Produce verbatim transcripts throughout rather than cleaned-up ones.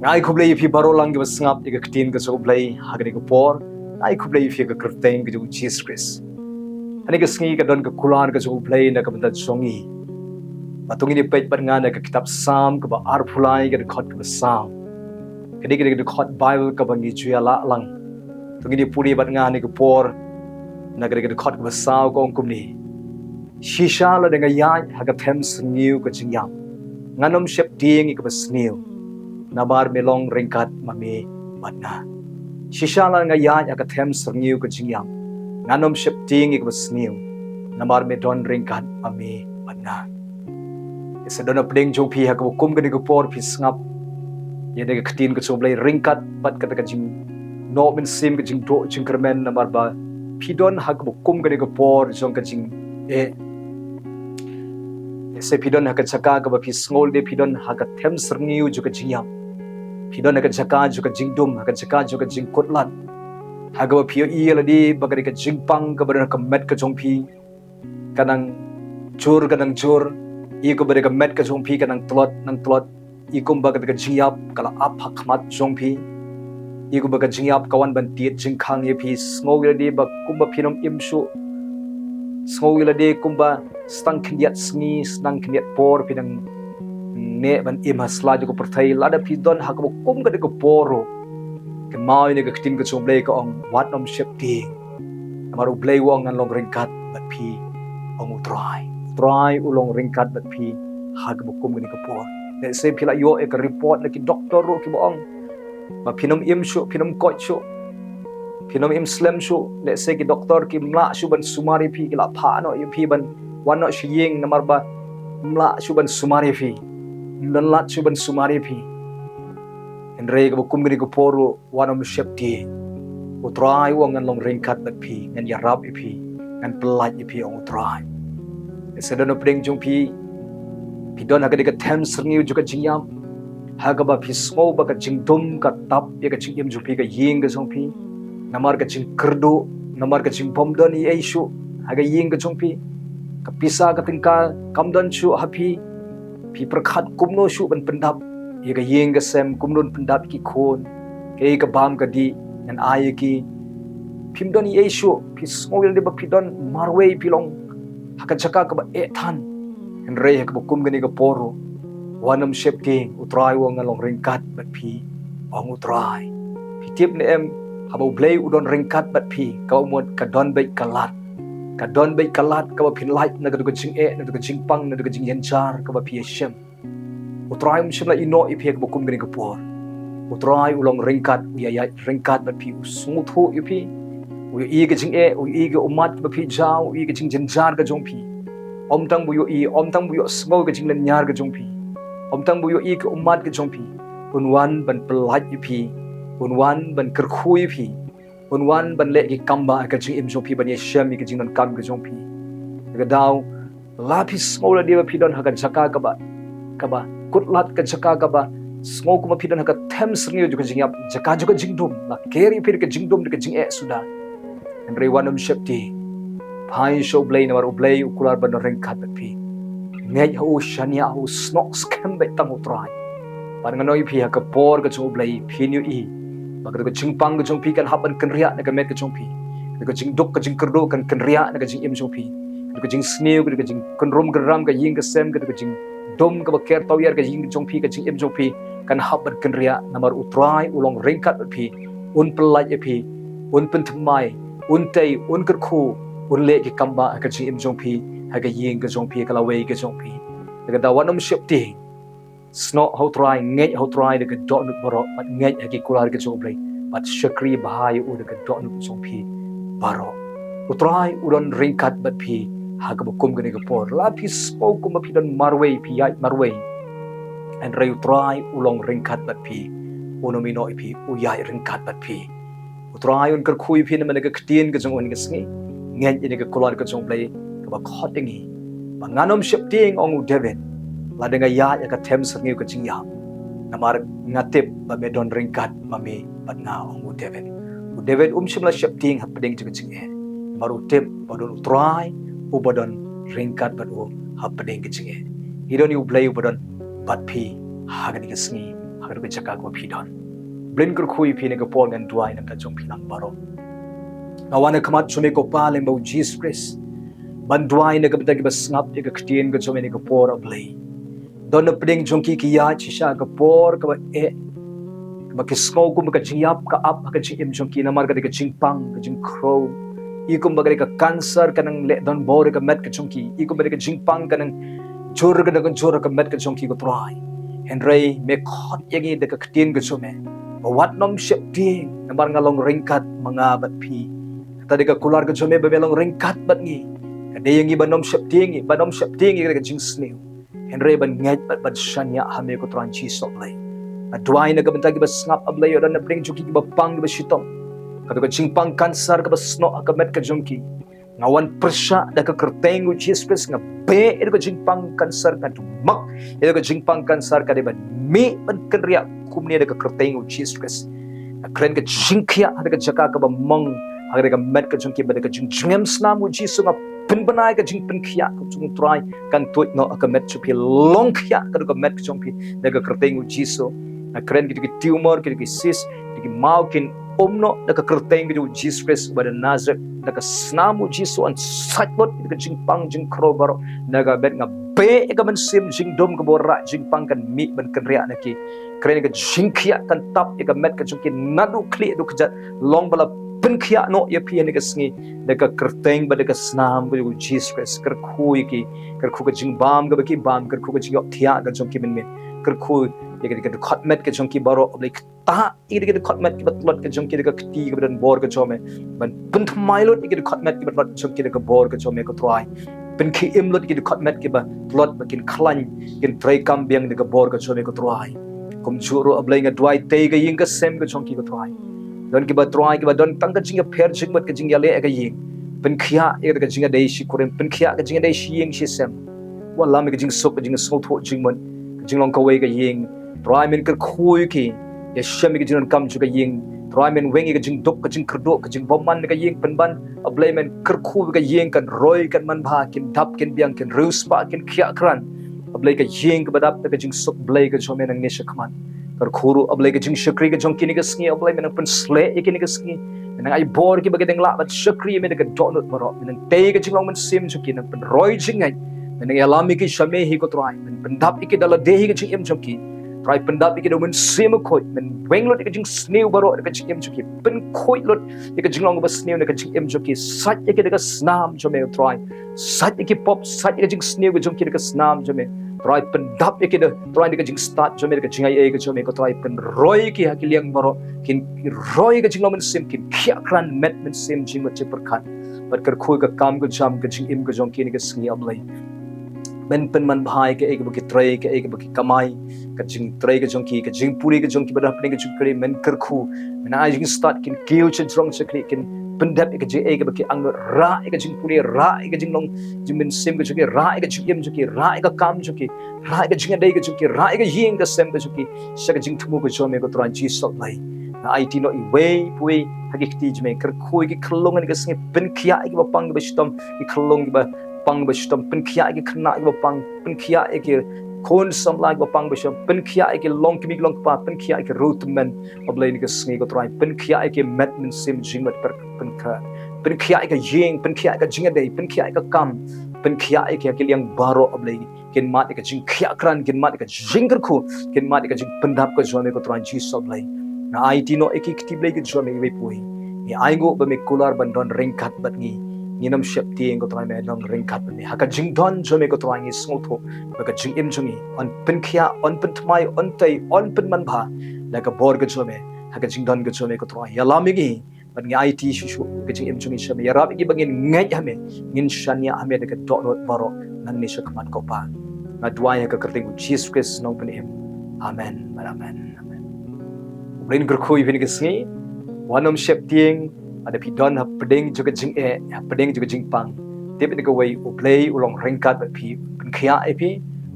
Nga ai khublei ïa phi baroh lang kiba sngap ïa ka ktien ka jong U Blei ha kane ka por. Nga ai khublei ïa phi ha ka kyrteng ka jong U Jisu Khrist. Ha kane ka sngi ka don ka kular ka jong U Blei na ka bynta jong ngi. Ba to ngin ïa peit bad nga na ka kitab Salm kaba arphew lai, ka dkhot kaba saw. Kane ka dei ka dkhot Baibl kaba ngi ju ïa lah lang. To ngin ïa pule bad nga ha kane ka por na ka dei ka dkhot kaba saw, ka ong kumne: Shisha lada nga ïaid ha ka them syrngiew ka jingïap, ngan ym sheptieng ïa kaba sniew, namar me long ryngkat ma me bad nga. Shisha lada nga ïaid ha ka them syrngiew ka jingïap, ngan ym sheptieng ïa kaba sniew, namar me don ryngkat ma me bad nga. Ïa sa don hapdeng jong phi ha kaba kum kane ka por phi sngap ïa kane ka ktien ka jong U Blei ryngkat bad kata ka jingnoh mynsiem, ka jingduh jingkyrmen, namar ba phi don ha kaba kum kane ka por jong ka jingeh. Ïa sa phi don ha ka jaka kaba phi sngew lade phi don ha ka them syrngiew jong ka jingïap. Phi don ha ka jaka jong ka jingdum, ha ka jaka jong ka jingkut lad. Ha kaba phi ïohi lade ba ka dei ka jingpang kaba don ha ka met ka jong phi ka nang jur, ka nang jur. Ïa kumba dei ka met ka jong phi ka nang tlot, nang tlot. Ïa kumba ka dei ka jingïap ka la ap ha khmat jong phi. Ïa kumba ka jingïap ka wan ban tied jingkhang ïa phi. Sngew ïa lade ba kumba phin ym im shuh. Sngew ïa lade kumba sdang khyndiat sngi, sdang khyndiat por phi nang neh ban im ha sla jong ka pyrthei. Lada phi don ha kaba kum kane ka por ruh, kynmaw ïa kane ka ktien ka jong U Blei ka ong, wat ym sheptieng. Namar U Blei u ong, ngan long ryngkat bad phi, ong U Trai. U Trai u long ryngkat bad phi ha kaba kum kane ka por. Lehse phi la ïoh ïa ka report na ki doktor ruh kiba ong ba phin ym im shuh, phin ym koit shuh, phin ym im slem shuh. Lehse ki doktor kim lah shuh ban sumar ïa phi, ki la phah noh ïa phi ban wan noh sha ïing namar ba ym lah shuh ban sumar ïa phi, ym don lad shuh ban sumar ïa phi. Hynrei kaba kum kane ka por ruh, wat ym sheptieng. U Trai u ong, ngan long ryngkat bad phi, ngan ïarap ïa phi, ngan pyllait ïa phi, ong U Trai. Ïa sa don hapdeng jong phi, phi don ha ka dei ka them syrngiew jong ka jingïap, ha kaba phi sngew ba ka jingdum ka tap ïa ka jingim jong phi, ka ïing ka jong phi. Namar ka jingkyrduh, namar ka jingbymdon ei ei shuh ha ka ïing ka jong phi. Ka pisa ka tyngka kam don shuh ha phi. Phi pyrkhat kumno shuh ban pyndap ïa ka ïing ka sem, kumno ban pyndap ïa ki khun, kaei ka bam ka dih ngan ai ïa ki. Phim don ei ei shuh, phi sngew ïa lade ba phi don marwei, phi long ha ka jaka kaba eh than. Hynrei ha kaba kum kane ka por ruh, wat ym sheptieng, U Trai u ong, ngan long ryngkat bad phi, ong U Trai. Phi tip ne em, haba U Blei u don ryngkat bad phi, kaba mut ka don beit ka lad. Ka don beit ka lad kaba phin lait na kata ka jingeh, na kata ka jingpang, na kata ka jingjynjar kaba phi ïashem. U Trai um shym la ïehnoh ïa phi ha kaba kum kane ka por. U Trai u long ryngkat, u ïaid ryngkat bad phi, u sngewthuh ïa phi. U ïohi ka jingeh, u ïohi ka ummat kaba phi jaw, u ïohi ka jingjynjar ka jong phi. Ym tang ba u ïohi, ym tang ba u ïohsngew ka jinglynñiar ka jong phi, ym tang ba u ïohi ka ummat ka jong phi. Un wan ban pyllait ïa phi, un wan ban kyrkhu ïa phi. Un wan ban leh ki kam ba ha ka jingim jong phi, ban ïashem ïa ka jingdonkam ka jong phi. Ka daw, la phi sngew lade ba phi don ha ka jaka kaba, kaba kut lad, ka jaka kaba sngew kumba phi don ha ka them syrngiew jong ka jingïap, jaka jong ka jingdum, la ker ïa phi da ka jingdum, da ka jingeh suda. Hynrei wat ym sheptieng. Phai sha U Blei, namar U Blei u kular ban don ryngkat bad phi. Ngeit ha u, shaniah ha u, snoh skhem beit tang ha U Trai. Bad ngan ong ïa phi, ha ka por ka jong U Blei phin ïohi ba kata ka jingpang ka jong phi kan hap ban kynriah na ka met ka jong phi. Kata ka jingduk ka jingkyrduh kan kynriah na ka jingim jong phi. Kata ka jingsniew, kata ka jingkynrum kynram ka ïing ka sem, kata ka jingdum kaba ker tawiar ka ïing ka jong phi, ka jingim jong phi, kan hap ban kynriah, namar U Trai u long ryngkat bad phi. Un pyllait ïa phi, un pynthymmai, un tei, un kyrkhu, un leh ki kam ba ha ka jingim jong phi, ha ka ïing ka jong phi, ha ka lawei ka jong phi. Ka daw, wat ym sheptieng. Snoh ha U Trai, ngeit ha U Trai da ka dohnud baroh, bad ngeit ha ki kular ka jong U Blei, bad shakri bha ïa u da ka dohnud jong phi baroh. U Trai u don ryngkat bad phi ha kaba kum kane ka por. La phi sngew kumba phi don marwei, phi ïaid marwei, hynrei U Trai u long ryngkat bad phi. Un ym ïehnoh ïa phi, u ïaid ryngkat bad phi. U Trai un kyrkhu ïa phi namar ka ktien ka jong u ha kane ka sngi. Ngeit ïa kane ka kular ka jong U Blei kaba khot ïa ngi ba ngan ym sheptieng, ong u David, lada nga ïaid ha ka them syrngiew ka jingïap, namar nga tip ba me don ryngkat ma me bad nga, ong u David. U David um shym la sheptieng hapdeng jong ka jingeh, namar u tip ba don U Trai uba don ryngkat bad u hapdeng ka jingeh. Ngi don ïa U Blei uba don bad phi ha kane ka sngi. ha ka jaka kaba phi don. Blei, ngan kyrkhu ïa phi ha kane ka por, ngan duwai namar ka jong phi lang baroh. Nga wan ha khmat jong me ko Pa, lyngba U Jisu Khrist, ban duwai na ka bynta kiba sngap ïa ka ktien ka jong me ha kane ka por, A Blei. Don na pdeng jong ki ki ïaid shisha ha ka por kaba eh, kaba ki sngew kum ka jingïap ka ap ha ka jingim jong ki, namar ka dei ka jingpang, ka jingkhrew. I kumba ka dei ka cancer ka nang leh donbor ïa ka met ka jong ki. I kumba ka dei ka jingpang ka nang jur, ka nang jur ïa ka met ka jong ki, ko Trai. Hynrei me khot ïa ngi da ka ktien ka jong me ba wat nym sheptieng, namar nga long ryngkat ma nga bad phi. Kata dei ka kular ka jong me ba me long ryngkat bad ngi. Ka dei ïa ngi ban nym sheptieng, ban nym sheptieng ïa ka jingsniew. Hynrei ban ngeit bad ban shaniah ha me, ko Trai Jisu, A Blei. Nga duwai na ka bynta kiba sngap, A Blei, ïoh don na pdeng jong ki kiba pang kiba shitom. Kata ka jingpang cancer kaba snoh ha ka met ka jong ki. Nga wan pyrshah da ka kyrteng U Jisu Khrist, nga beh ïa ka jingpang cancer, nga duwai ïa ka jingpang cancer ka dei ban mih ban kynriah kumne da ka kyrteng U Jisu Khrist. Nga kren ka jingkhiah ha ka jaka kaba mong ha ka met ka jong ki, bad ka jingjngem snam U Jisu, nga pynbna ïa ka jingpynkhiah ka jong U Trai kan tuid noh ha ka met jong phi, long khiah ka dei ka met ka jong phi da ka kyrteng U Jisu. Nga kren ki dei ki tumor, ki dei ki cyst, ki dei ki maw, kin um noh da ka kyrteng ka jong U Jisu Khrist uba na Nazareth, da ka snam U Jisu yn sait lut ïa ka jingpang jingkhrew baroh na ka met. Nga beh ïa ka mynsiem jingdum kaba rah jingpang kan mih ban kynriah na ki. Kren ka jingkhiah kan tap ïa ka met ka jong ki naduh khlieh haduh kjat, long ba la pynkhiah noh ïa phi ha kane ka sngi da ka kyrteng bad da ka snam ka jong U Jisu Khrist. Kyrkhu ïa ki, kyrkhu ka jingbam kaba ki bam, kyrkhu ka jingïohthiah ka jong ki mynmiet. Kyrkhu ïa ki, ki dkhot met ka jong ki baroh, A Blei, ktah ïa ki dkhot met kiba tlot ka jong ki da ka kti kaba donbor ka jong me. Ban pynthymmai lut ïa ki dkhot met kiba tlot ka jong ki da ka bor ka jong me, ko Trai. Pynkhie im lut ïa ki dkhot met kiba tlot ba kin khlaiñ, kin trei kam biang da ka bor ka jong me, ko Trai. Kumjuh ruh, A Blei, nga duwai tei ka ïing ka sem ka jong ki, ko Trai. Don kiba, Trai, kiba don tang ka jingïapher jingmut, ka jingïaleh ka ïing. Pynkhiah ïa ka jingïadei shi kurim, pynkhiah ka jingïadei shi ïing shi sem. Wallam ïa ka jingsuk, ka jingsngewthuh jingmut, ka jinglong kawei ka ïing. Trai, men kyrkhu ïa ki, ïashem ïa ka jingdonkam jong ka ïing. Trai, men weng ïa ka jingduk, ka jingkyrduh, ka jingbymman ka ïing, pynban, A Blei, men kyrkhu ïa ka ïing kan roi kan manbha, kin dap kin biang, kin riewspah, kin khiah krat. A Blei, ka ïing kaba dap da ka jingsuk Blei ka jong me nangne shakhmat. Kyrkhu ruh, A Blei, ka jingshakri ka jong ki ha kane ka sngi, A Blei, men nang pynsleh ïa ki ha kane ka sngi. Men nang ai bor kiba ki dang lah ban shakri ïa me da ka dohnud baroh. Men nang tei ka jinglong mynsiem jong ki, nang pynroi jingngeit. Men nang ïalam ïa ki sha me hi, ko Trai. Men pyndap ïa ki da lade hi ka jingim jong ki. Trai, pyndap ïa ki da U Mynsiem Bakhuid. Men weng lut ïa ka jingsniew baroh da ka jingim jong ki. Pynkhuid lut ïa ka jinglong kaba sniew na ka jingim jong ki. Sait ïa ki da ka snam jong me, ko Trai. Sait ïa ki pop, sait ïa ka jingsniew ka jong ki da ka snam jong me. Trai, pyndap ïa ki da, Trai, da ka jingstad jong me, da ka jingai ei ka jong me, ko Trai, pynroi ïa ki ha ki liang baroh, kin roi ka jinglong mynsiem, kin khiah krat met mynsiem jingmut jingpyrkhat. Bad kyrkhu ïa ka kam ka jam ka jingim ka jong ki ha kane ka sngi, A Blei. Men pynmanbha ïa kaei kaba ki trei, kaei kaba ki kamai, ka jingtrei ka jong ki, ka jingpule ka jong ki, bad hapdeng ka jingtrei men kyrkhu, men ai jingstad, kin kiew sha jrong sha khlieh, kin pyndep ïa ka jingeh kaba ki angnud, rah ïa ka jingpule, rah ïa ka jinglong jingmynsiem ka jong ki, rah ïa ka jingim jong ki, rah ïa ka kam jong ki, rah ïa ka jingïadei ka jong ki, rah ïa ka ïing ka sem ka jong ki sha ka jingthmu ka jong me, ko Trai Jisu, A Blei. Nga aiti noh iwei pa iwei ha ki kti jong me, kyrkhu ïa ki khyllung ha kane ka sngi, pynkhiah ïa kiba pang kiba shitom, ki khyllung kiba pang kiba shitom, pynkhiah ïa ki khynnah kiba pang, pynkhiah ïa ki khun samla kiba pang kiba shitom, pynkhiah ïa ki longkmie longkpa, pynkhiah ïa ki riewtymmen, A Blei, ha kane ka sngi, ko Trai, pynkhiah ïa ki met mynsiem jingmut pyrkhat, pynkhiah ïa ka ïing, pynkhiah ïa ka jingïadei, pynkhiah ïa ka kam, pynkhiah ïa ki ha ki liang baroh, A Blei, kin mad ïa ka jingkhiah krat, kin mad ïa ka jingkyrkhu, kin mad ïa ka jingpyndap ka jong me, ko Trai Jisu, A Blei. Nga aiti noh ïa ki kti Blei ka jong me iwei pa iwei. Ngi ainguh ba me kular ban don ryngkat bad ngi. Ngin ym sheptieng, ko Trai, me long ryngkat bad ngi. Ha ka jingdon jong me, ko Trai, ngi sngewthuh ba ka jingim jong ngi yn pynkhiah, yn pynthymmai, yn tei, yn pynmanbha da ka bor ka jong me. Ha ka jingdon ka jong me, ko Trai, ïalam ïa ngi. Bad ngi aiti shuh shuh ka jingim jong ngi sha me. Ïarap ïa ngi ba ngin ngeit ha me, ngin shaniah ha me da ka dohnud baroh nangne shakhmat, ko Pa. Nga duwai ha ka kyrteng U Jisu Khrist, U Nongpynim. Amen. Amen. Amen. U Blei un kyrkhu ïa phi ha kane ka sngi. Wat nym sheptieng, lada phi don hapdeng jong ka jingeh, hapdeng jong ka jingpang, tip ïa kawei, U Blei u long ryngkat bad phi, un pynkhiah ïa phi,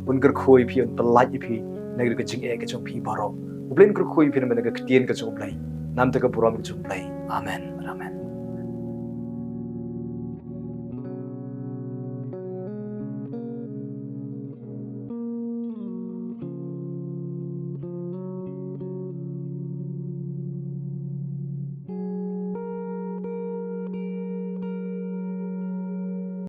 un kyrkhu ïa phi, un pyllait ïa phi na ka jingeh ka jong phi baroh. U Blei un kyrkhu ïa phi namar ka ktien ka jong U Blei. Namar ka burom ka jong U Blei. Amen. Amen.